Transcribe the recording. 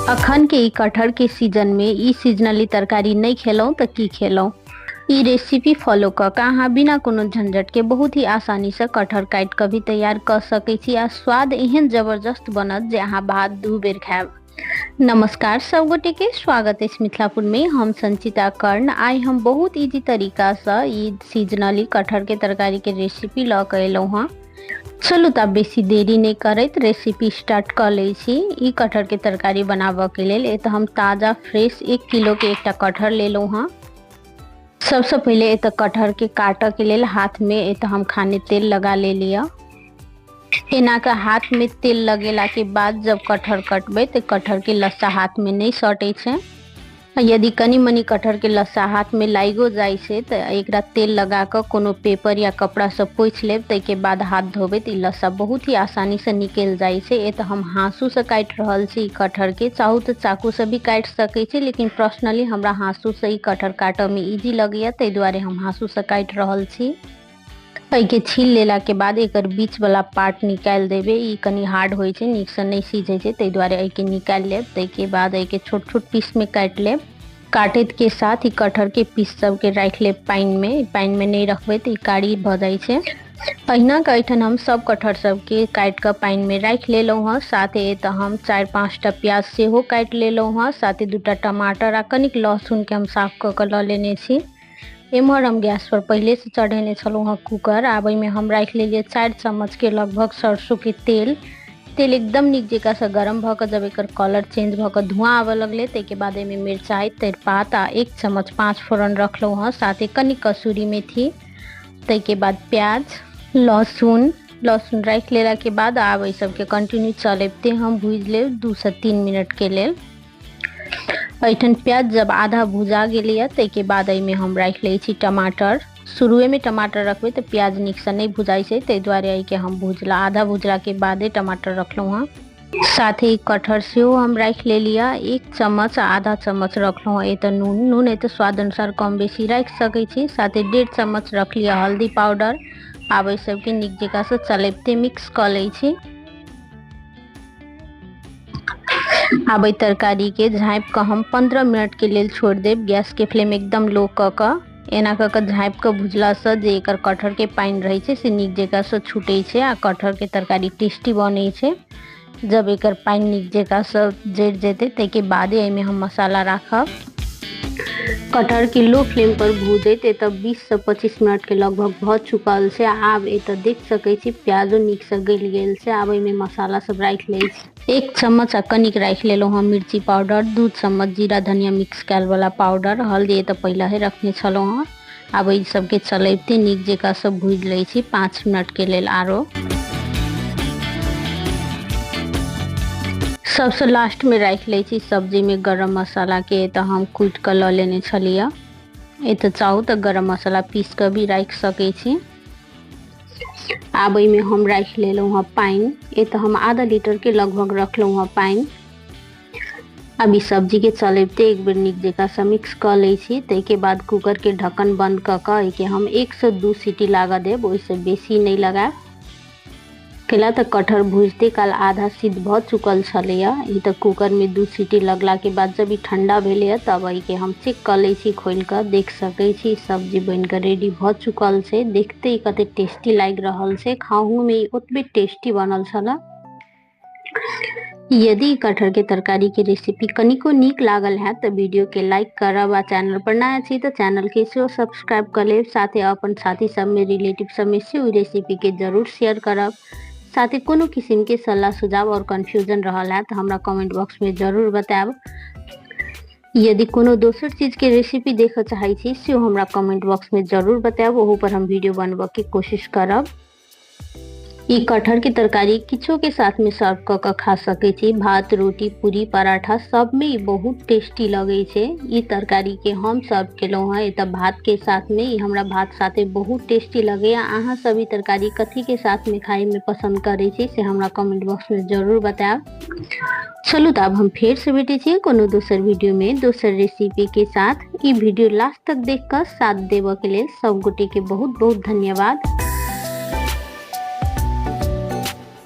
अखन के ई कटहर के सीजन में ई सीजनली तरकारी नहीं खेलौं तऽ की खेलौं। ई रेसिपी फॉलो कऽ कऽ अहाँ बिना कोनो झंझट के बहुत ही आसानी से कटहर काटि कऽ भी तैयार कऽ सकै छी आ स्वाद एहन जबरदस्त बनत जे अहाँ भात 2 बेर खायब। नमस्कार सब गोटे के स्वागत अछि मिथिलापुर में। हम संचिता कर्ण। आइ हम बहुत इजी तरीका से ई सीजनली कटहर के तरकारी के रेसिपी लऽ कऽ एलहुँ हँ। चलू तऽ बेसी देरी नहि करैत रेसिपी स्टार्ट कऽ लै छी। ई कटहर के तरकारी बनाबऽ के लेल एतऽ हम ताजा फ्रेश 1 किलो के एकटा कटहर लेलहुँ हँ। सबसँ पहिले एतऽ कटहर के काटऽ के लेल हाथ में एतऽ हम खाने तेल लगा लेलियै। एना के हाथ में तेल लगेला के बाद जब कटहर कटबै तऽ कटहर के लस्सा हाथ में नहीं सटै छै। यदि कनि मनि कटहर के लस्सा हाथ में लागियो जाइ छै तऽ एकरा तेल लगा कऽ कोनो पेपर या कपड़ा से पोछि लेब, ताहिके बाद हाथ धोबै तऽ ई लस्सा बहुत ही आसानी से निकलि जाइ छै। एतऽ हम हाँसू से काटि रहल छी ई कटहर के। चाहू तऽ चाकू से भी काटि सकै छी, लेकिन पर्सनली हमरा हाँसू से ई कटहर काटऽ में इजी लगैया, ताहि दुआरे हम हाँसू से काटि रहल छी। एहिके छील लेला के बाद एकर बीच वाला पार्ट निकालि देबै। ई कनि हार्ड होइ छै, नीक से नहि सिझै छै, ताहि दुआरे एहिके निकालि लेब। ताहिके बाद एहिके छोट छोट पीस में काटि लेब। काटैत के साथ ई कटहर के पीस सबके राखि लेब पानि में। पानि में नहि रखबै तऽ ई कारी भऽ जाइ छै। अहिना के एहिठाम हम सब कटहर सबके काटि कऽ पानि में राखि लेलहुँ हँ। साथे एतऽ हम 4-5 टा प्याज सेहो काटि लेलहुँ हँ। साथे 2 टमाटर आ कनिक लहसुन के हम साफ कऽ कऽ लऽ लेने छी। एम्हर हम गैस पर पहिले से चढ़ेने छलहुँ हँ कूकर। आब एहिमे हम राखि लेलियै 4 चम्मच के लगभग सरसों के तेल। तेल एकदम नीक जकाँ से गरम भऽ कऽ जब एकर कलर चेंज भऽ कऽ धुआं आबऽ लगलै ताहिके बाद एहिमे मिरचाइ, तेजपात आ 1 चम्मच 5 फोरन रखलहुँ हँ। साथे कनि कसूरी मेथी, ताहिके बाद प्याज, लहसुन। लहसुन राखि लेलाके बाद आब एहि सबके कंटिन्यू चलबिते हम भूजि लेब 2 से 3 मिनट के लेल। एहिठाम प्याज जब आधा भुजा गेलैए ताहिके बाद एहिमे हम राखि लै छी टमाटर। शुरुएमे टमाटर रखबै तऽ प्याज नीकसँ नहि भुजाइ छै, ताहि दुआरे एहिके हम भुजला आधा भुजलाके बादे टमाटर रखलहुँ हँ। साथे कटहर सेहो हम राखि लेलियै। 1 चम्मच आ आधा चम्मच रखलहुँ हँ एतऽ नून। नून एतऽ स्वाद अनुसार कम बेसी राखि सकै छी। साथे 1.5 चम्मच रखलियै हल्दी पाउडर। आब एहि सबके नीक जकाँसँ चलबिते मिक्स कऽ लै छी। आब एहि तरकारी के झाँपि कऽ हम 15 मिनट के लेल छोड़ि देब। गैस के फ्लेम एकदम लो कऽ कऽ एना कऽ कऽ झाँपि कऽ भुजलासँ जे एकर कटहर के पानि रहै छै से नीक जकाँसँ छूटै छै आ कटहर के तरकारी टेस्टी बनै छै। जब एकर पानि नीक जकाँसँ जरि जेतै ताहिके बादे एहिमे हम मसाला राखब। कटहर के लो फ्लेम पर भूजैत एतऽ 20 से 25 मिनट के लगभग भऽ चुकल छै। आब एतऽ देख सकै छी प्याजो नीक से गलि गेल छै। आब एहिमे मसाला सब राखि लै छी। 1 चम्मच आ कनिक राखि लेलहुँ हम मिर्ची पाउडर, 2 चम्मच जीरा धनिया मिक्स कयल वाला पाउडर, हल्दी एतऽ पहिले ही रखने छलहुँ हँ। आब एहि सबके चलबिते नीक जकाँ सब भूजि लै छी 5 मिनट के लेल। आरो सबसँ लास्ट में राखि लै छी सब्जी में गरम मसाला के। एतऽ हम कुटि कऽ लऽ लेने छलियै। एतऽ चाहू तऽ गरम मसाला पीस कऽ भी राखि सकै छी। आब एहिमे हम राखि लेलहुँ हँ पानि। एतऽ हम आधा लीटर के लगभग रखलहुँ हँ पानि। अब ई सब्जी के चलबिते एक बेर नीक जकाँ से मिक्स कऽ लै छी। ताहिके बाद कूकर के ढक्कन बंद कऽ कऽ एहिके हम 1 से 2 सीटी लागऽ देब, ओहिसँ बेसी नहि लगायब। कैला तऽ कटहर भुजते काल आधा सिद्ध भऽ चुकल छलैया। ई तऽ कूकर में 2 सीटी लगला के बाद जब ई ठंडा भेलैया तब एहिके हम चेक कऽ लै छी, खोलि कऽ देख सकै छी सब्जी बनि कऽ रेडी भऽ चुकल छै। देखते ही कते टेस्टी लागि रहल छै, खाहू में ई ओतबे टेस्टी बनल छलै। यदि कटहर के तरकारी के रेसिपी कनिको नीक लागल है तऽ वीडियो के लाइक करब आ चैनल पर नया छी तऽ चैनल के सेहो सब्सक्राइब कऽ लेब। साथे अपन साथी सब में, रिलेटिव सब में सेहो रेसिपी के जरूर शेयर करब। साथे कोनो किसिम के सलाह सुझाव और कंफ्यूजन रहल है तऽ हमरा कमेंट बॉक्स में जरूर बतायब। यदि कोनो दोसर चीज के रेसिपी देखऽ चाहै छी सेहो हमरा कमेंट बॉक्स में जरूर बतायब, ओहू पर हम वीडियो बनबऽ के कोशिश करब। ई कटहर के तरकारी किछो के साथ में सर्व कऽ कऽ खा सकै छी। भात, रोटी, पूरी, पराठा सब में ई बहुत टेस्टी लगै छै। ई तरकारी के हम सर्व केलहुँ हँ एतऽ भात के साथ में। ई हमरा भात साथे बहुत टेस्टी लगैया। अहाँ सब ई तरकारी कथी के साथ में खाय में पसंद करै छी से हमरा कमेंट बॉक्स में जरूर बतायब। चलू तऽ आब हम फेर से भेटै छी कोनो दोसर वीडियो में दोसर रेसिपी के साथ। ई वीडियो लास्ट तक देख कऽ साथ देबऽ के लेल सब गोटे के बहुत बहुत धन्यवाद।